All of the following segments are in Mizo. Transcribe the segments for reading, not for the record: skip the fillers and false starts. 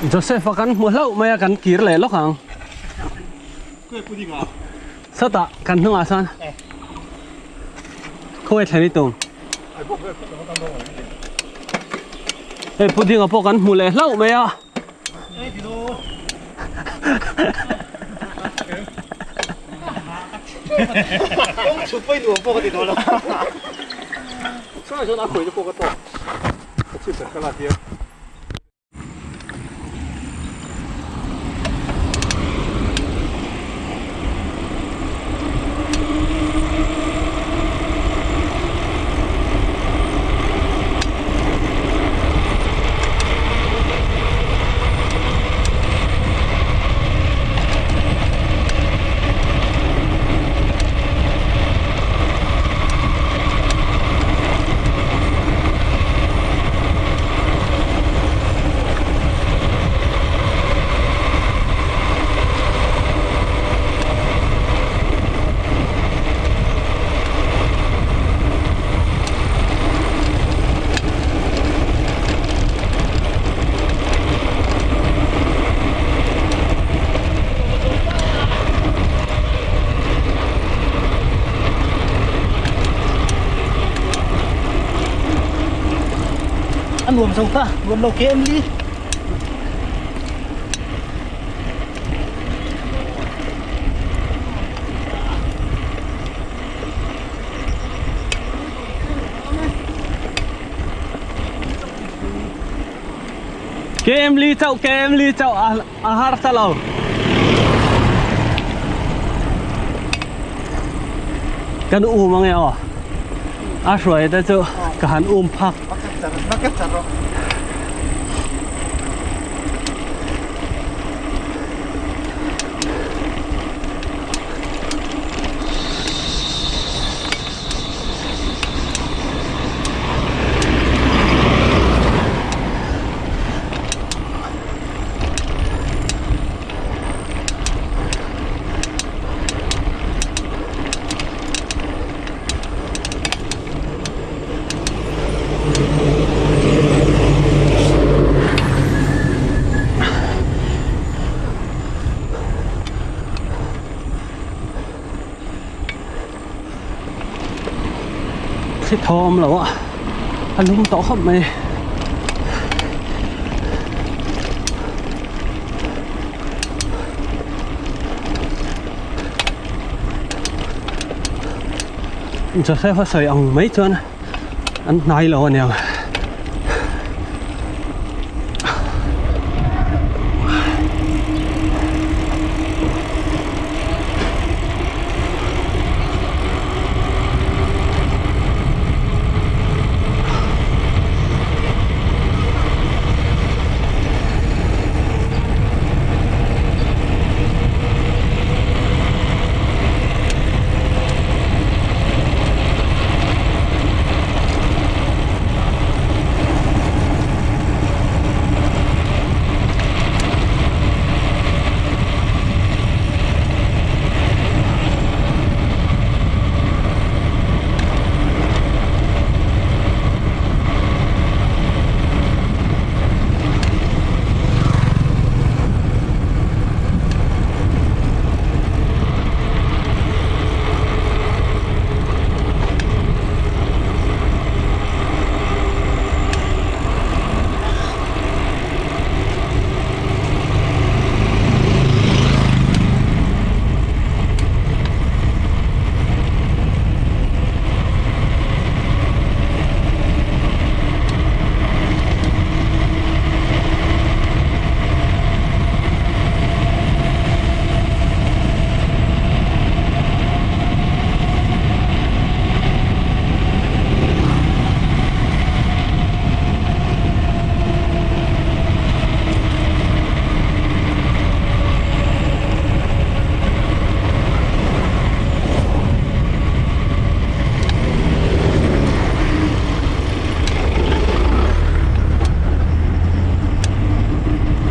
Joseph a kan hmu hlauh mai a kan kir leh lawk ang. Sawtah kan hnungah sawn khawnge thlen i tum. Hei pudding a pawh kan hmu leh hlauh mai a. A nuam zo ta, nuam lo ke em li. Kem li chauh, kem li chauh a a har ta lo. Kan um ange aw. A hruai te chu ka han um phak. Thli thaw awm lo a a lum tawh khawp mai. Joseph a sawi ang mai chuan an hnai lo aniang.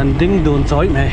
An ding dun chawih mai.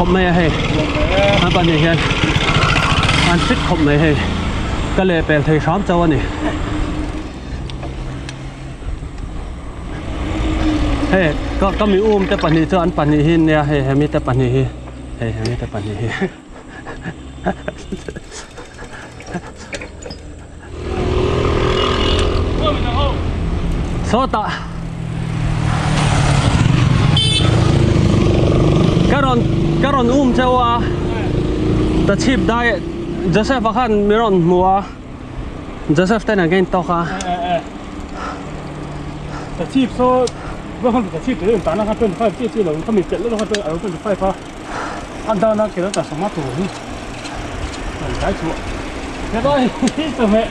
khawp mai a hei an pahnih hian an fit khawp mai hei ka leh pel thei hram chauh a ni hei ka ka mi um te pahnih chu an pahnih hi nia hei hemi te pahnih hi hei hemi te pahnih hi. Sawtah ka rawn ka rawn um cheu a ta chhip dai Joseph a khan mi rawn hmu a Joseph ten again tawk a Ta chhip saw ta chhip te ta na kha 25 chi chi lo kha mi chelh lo kha 25 a A dan a khelh ta sawma tur hi kan tlai chhuah hetlai hi chawhmeh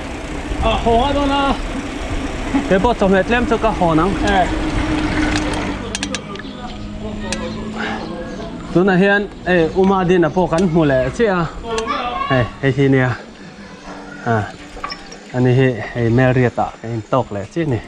a haw a dawn a he pawh chawhmeh tlem chu ka hawn ang tunah hian hei Uma Dina pawh kan hmu leh chiah a hei hei hi nia ani hi hei Melriat ah ka intawk leh chiah a ni.